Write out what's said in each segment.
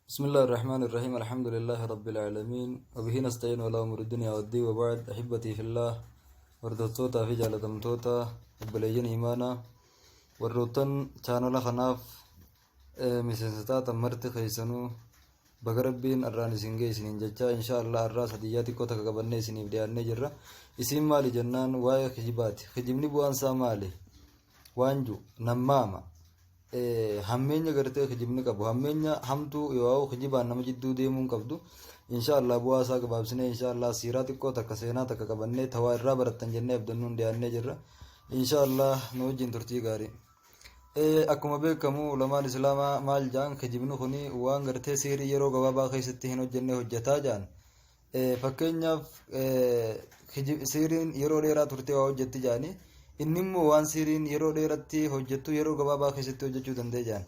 بسم الله الرحمن الرحيم الحمد لله رب العالمين وبه نستعين على أمور الدنيا والدين وبعد أحبتي في الله hordoftoota fi jaalatamtoota obboleeyyan imaanaa warroottan chaanala kanaaf miseensa taatan marti keessanuu baga rabbiin arraan isin ga'e isiniin jechaa insha Allah arraa sadiyyaa xiqqoo takka qabannee isiniif dhiyaannee jirra. Isiin maali jennaan waa'ee kijibaati. Kijibni bu'aan isaa maali? Waanju nammaama. Hammeenya gartee kijibni qabu hammeenya hamtuu yoo kijibaan nama jidduu deemuu hin qabdu. Insha Allah bu'aa isaa gabaabsinee insha Allah siiraa xiqqoo takka seenaa takka qabannee tawaa irraa barattan jennee abdannuun dhiyaannee jirra. Insha Allah nu wajjin turtii gaarii. Akkuma beekamu ulamaan islaamaa maal ja'an kijibni kuni waan gartee siirii yeroo gabaabaa keessatti hin hojjenne hojjetaa ja'an. Fakkeenyaaf siiriin yeroo dheeraa turtee waa hojjetti ja'anii inni immoo waan siiriin yeroo dheeratti hojjettu yeroo gabaabaa keessatti hojjechuu danda'e ja'an.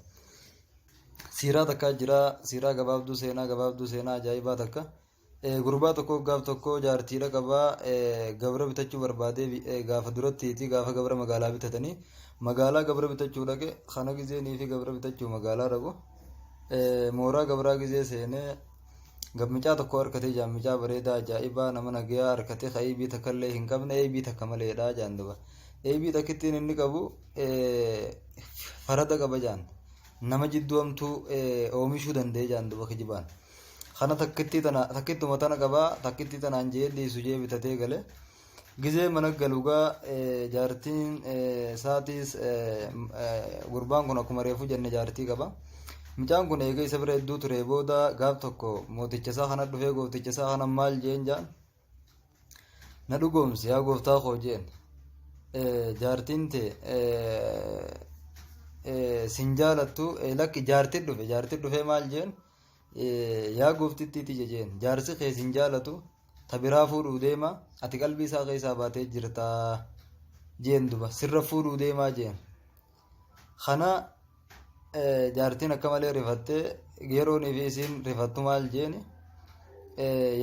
Siiraa takkaa jira, siiraa gabaabduu, seenaa gabaabduu, seenaa ajaa'ibaa takka. Gurbaa tokko gaaf tokko jaartiidha qabaa gabra bitachuu barbaadee gaafa durattiiti gaafa gabra magaalaa bitatanii magaalaa gabra bitachuu dhaqe kana gizeenii fi gabra bitachuu magaalaa dhaqu mooraa gabraa gizee seenee Gammicaa tokko harkatee jaan micaa bareedaa ajaa'ibaa nama nagayaa harkatee ka eebii takka illee hin qabne eebii takka maleedha jaan duba. Eebii takkittiin inni qabu farada qaba jaan. Nama jidduu hamtuu oomishuu danda'e jaan duba kijibaan. Kana takkittii tana takkittuma tana qabaa takkittii tanaan jee dhiisu jee bitatee gale. Gizee mana galu gaa jaartiin isaatiis gurbaan kun akkuma reefu jenne jaartii qaba. Mucaan kun eega isa bira hedduu ture booda gaaf tokko mooticha isaa kana dhufee goofticha isaa kana maal jeen jaan na dhugoomsi yaa gooftaa koo jeen jaartiin tee sin jaalattu lakki jaartii dhufe jaartii dhufee maal jeen Yaa gooftittii tiyya jeen, jaarsi kee sin jaalatu, ta biraa fuudhuu deema, ati qalbii isaa keessaa baatee jirtaa jeen duba, sirra fuudhuu deemaa jeen. Kana jaartiin akka malee rifattee yeroonii fi isiin rifattu maal jeeni,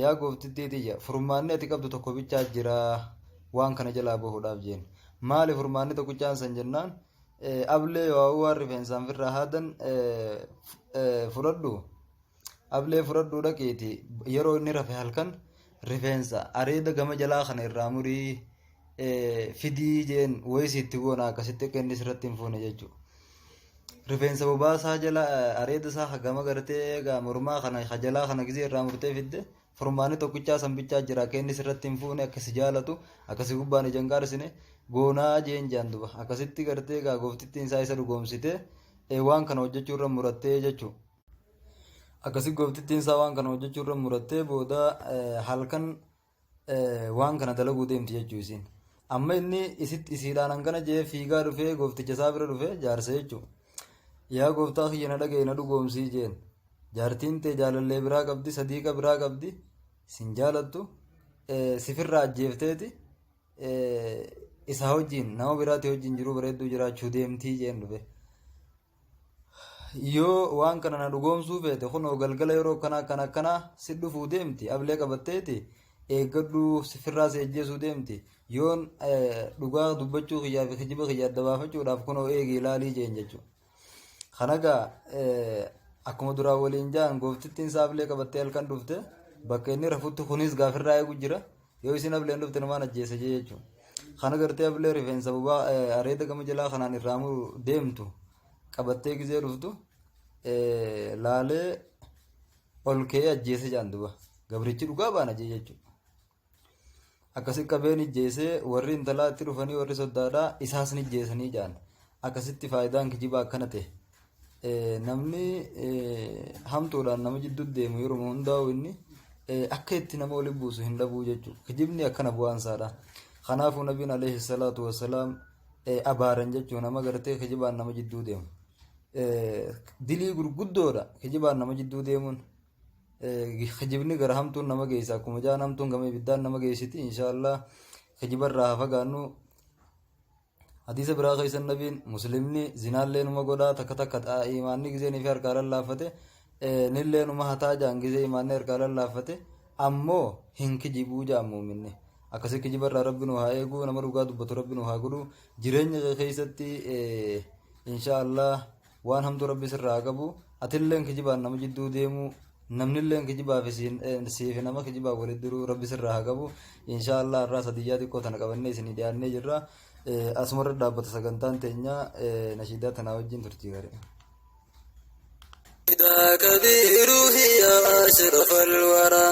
yaa gooftittii tiyya furmaanni ati qabdu tokko bichaa jira waan kana jalaa bahuudhaaf jeen. Maali furmaanni tokkichaan san jennaan Ablee waa'uu waan rifeensaan firraa haadan fudhadhu. Ablee fudhadhu dhaqiiti yeroo inni rafe halkan rifeensa areeda gama jalaa kana irraa murii fidii jeen wayii itti goona akkasitti akka inni sirratti hin fuune jechuudha. Rifeensa bobaasaa jala areeda isaa gama gartee egaa mormaa kana jalaa kana gizee irraa murtee fidde Furmaanni tokkichaa san bichaa jira akka inni sirratti hin fuune akka si jaalatu akka si gubbaan ija hin qaarsine goonaa jeen jaan duba akkasitti gartee egaa gooftittiin isaa isa dhugoomsite waan kana hojjechuu irra murattee jechuu akkasi gooftittiin isaa waan kana hojjechuu irra murattee booda halkan waan kana dalaguu deemti jechuu isiin amma inni isitti isiidhaan hangana jee fiigaa dhufee goofticha isaa bira dhufee jaarsa jechuu yaa gooftaa kiyya na dhaga'i na dhugoomsii jeen Jaartiin tee jaalallee biraa qabdi, sadiiqa biraa qabdi, sin jaalattu, sifirraa ajjeefteeti isaa wajjin nama biraati wajjin jiruu bareedduu jiraachuu deemtii jeen dhufe. Yoo waan kana na dhugoomsuu feete kunoo galgala yeroo akkana akkana akkanaa si dhufuu deemti ablee qabatteeti eeggadhuu sifirraa si ajjeesuu deemti yoon dhugaa dubbachuu kiyyaa fi kijiba kiyya adda baafachuudhaaf kunoo eegi ilaalii jeen jechuudha. Kana egaa akkuma duraan waliin ja'an gooftittiin isaa ablee qabattee halkan dhufte bakka inni rafutti kunis gaafirraa eegu jira yoo isin ableen dhufte numaan ajjeesa jee jechuudha. Kana gartee ablee rifeensa bobaa areeda gama jalaa kanaan irraa muru deemtu qabattee gizee dhuftu laalee ol ka'ee ajjeese ja'an duba gabrichi dhugaa baana jee jechuudha. Akkasi qabee ni jeesee warri intalaa itti dhufanii warri soddaadhaa isaas ni jeesanii ja'an. Akkasitti faayidaan kijibaa akkana ta'e. Namni hamtuudhaan nama jidduu deemu yeroo hundaa'u inni akka itti nama waliin buusu hin dhabuu jechuudha. Kijibni akkana bu'aan isaadha. Kanaafuu nabiin alayhi salaatu wassalaam abaaran jechuun nama gartee kijibaan nama jidduu deemu. Dilii gurguddoodha kijibaan nama jidduu deemuun. Kijibni gara hamtuun nama geessa akkuma jaan hamtuun gama ibiddaan nama geessiti inshaallah kijibarraa haa fagaannu. Hadiisa biraa keessa nabiin muslimni zinaallee numa godhaa takka takka imaanni gizee fi harkaa lallaaffate nillee numa hataa jaan gizee imaanni harkaa lallaaffate ammoo hin kijibuu jaan muuminni. Akkasii kijibarraa rabbi nu haa eeguu nama dhugaa dubbatu rabbi nu haa godhu jireenya kee keessatti inshaallah waan hamtuu rabbi sirraa haa qabu. Atilleen kijibaan nama jidduu deemuu, namnilleen kijibaaf siifi nama kijibaaf walitti diruu Rabbi sirraa haa qabu. Inshaa Allah irraa sadiyyaa xiqqoo tana qabannee isinii dhiyaannee jirra. Asumarra dhaabbata sagantaan teenya nashiidaa tanaa wajjin turtii gaarii. كبير هي أشرف الورى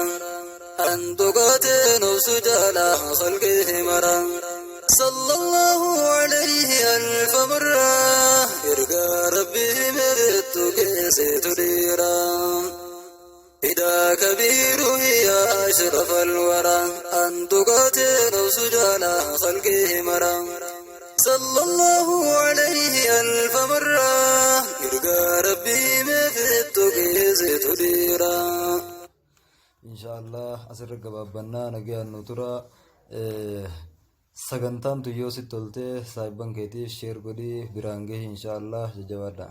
أن تقاتل نفس جلا خلقه مرا صلى الله عليه ألف مرة إرقى ربي مرت كيسي تديرا إذا كبير هي أشرف الورى أن تقاتل نفس جلا خلقه مرا صلى الله عليه ألف مرة إرقى ربي مرت كيسي تديرا. Inshaa Allah asirra gabaabbannaa, nagayaan nu tura. Sagantaan tun yoo sitti tolte saahibban keetiif share godhii biraan gahi, inshaa Allah jajjabaadha.